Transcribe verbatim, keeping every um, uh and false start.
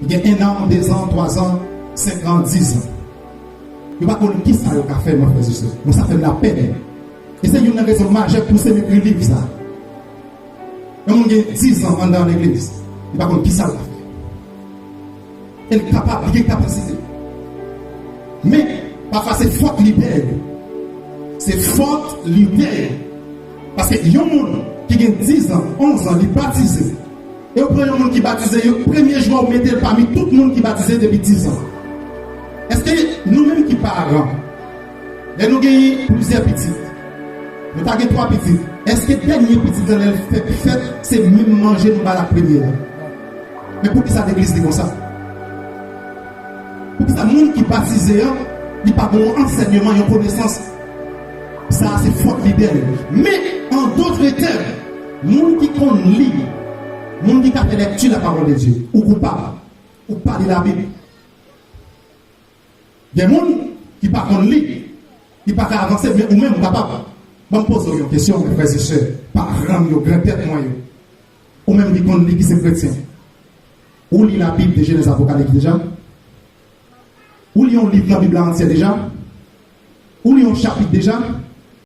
Gen en an, dezan, twazan, senkan, dizan. Yo pa konn kisa yo ka fè, mwen, frè e sè. Mwen, sa fè m lapèn. E se youn nan rezon majè k pouse m ekri liv sa. Yon moun gen dizan anndan legliz, li pa konn kisa l ka fè. E l kapab, li gen kapasite. Men, pafwa se fòt lidè yo. Se fòt lidè yo. Paske yon moun ki gen dizan, onzan, li batize, e yo pran yon moun ki batize, yo, premye jou a ou mete l pami tout moun ki batize depi dizan. Èske nou menm ki paran, lè nou genyen plizyè pitit, nou ta gen twa pitit, èske dènye pitit lan, lè l fèt, fèt, se menm manje nou ba l ak premye a? Men poukisa legliz li konsa? Poukisa moun ki batize an, li pa gen yon ansèyman, yon konesans? Sa a se fòt lidè yo. Men, an dòt tèm, moun ki konn li, moun ki ka fè lèkti la pawòl de Dye, ou koupab. Ou pa li Labib. Gen moun ki pa konn li, ki pa ka avanse, men ou menm ou kapab. Ban m poze w yon kesyon, frè e sè, paran m yo, grantèt mwen yo. Ou menm ki konn li, ki se kretyen. Ou li Labib de Jenèz Apokalips deja? Ou li yon liv nan Bib la antyè deja? Ou li yon chapit deja?